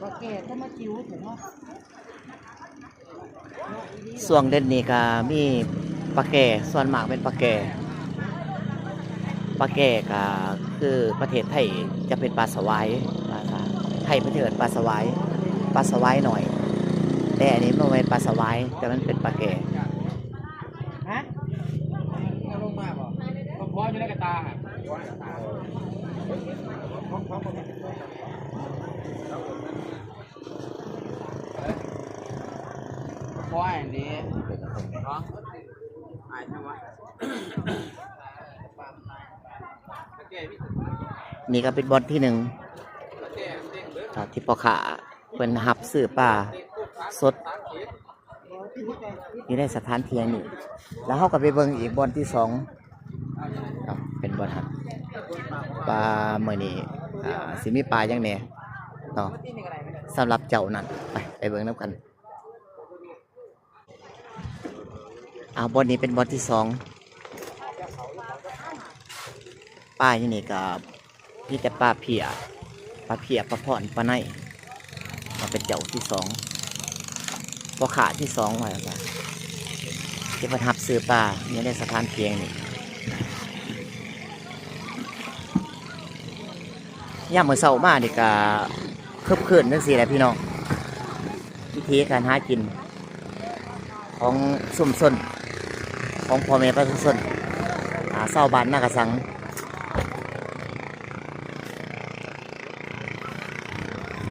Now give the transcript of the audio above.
ປາແກ່ກໍມາຈິ້ວແທ້ເນາະ. ຊ່ວງເດືອນນີ້ກໍມີປາແກ່ ສ່ວນມາກເປັນປາແກ່. ປາແກ່ກໍຄືປະເທດໄທຈະເປັນປາສະຫວາຍ ພາສາໄທເພິ່ນຈະເອີ້ນປາສະຫວາຍ ປາສະຫວາຍນ້ອຍ ແຕ່ອັນນີ້ບໍ່ແມ່ນປາສະຫວາຍ ແຕ່ມັນເປັນປາແກ່. ຮະ? ເອົາລົງມາບໍ່? ບໍ່ພໍຢູ່ໃນກະຕ່າຫັ້ນ. ບໍ່ພໍອັນນີ້ເນາະ ອາຍຈັ່ງວະ. ນີ້ກໍເປັນບ່ອນທີໜຶ່ງ ອ່າ ທີ່ພໍ່ຄ້າເພິ່ນຮັບຊື້ປາສົດ ຢູ່ໃນສະຖານທີ່ແຫ່ງນີ້ ແລ້ວເຮົາກໍໄປເບິ່ງອີກບ່ອນທີສອງເນາະ ເປັນບ່ອນຫັ້ນ ວ່າມື້ນີ້ ອ່າ ຊິມີປາຫຍັງແດ່ເນາະ ສຳລັບເຈົ້ານັ້ນ. ໄປ ໄປເບິ່ງນຳກັນ. ອ່າ ບ່ອນນີ້ເປັນບ່ອນທີສອງ ປາຢູ່ນີ້ກໍ ມີແຕ່ປາເພ້ຍ ປາເພ້ຍ ປາພອນ ປາໄນ ມາເປັນເຈົ້າທີສອງ ພໍ່ຄ້າທີສອງ ວ່າຊັ້ນຊະ ທີ່ເພິ່ນຮັບຊື້ປາຢູ່ໃນສະຖານທີ່ແຫ່ງນີ້. ຍາມມື້ເຊົ້າມານີ້ກະຄຶກຄື້ນຈັ່ງຊີ້ແຫຼະພີ່ນ້ອງ ວິຖີການຫາກິນ ຂອງຊຸມຊົນ ຂອງພໍ່ແມ່ປະຊາຊົນ ອາ ຊາວບ້ານນາກະສັງ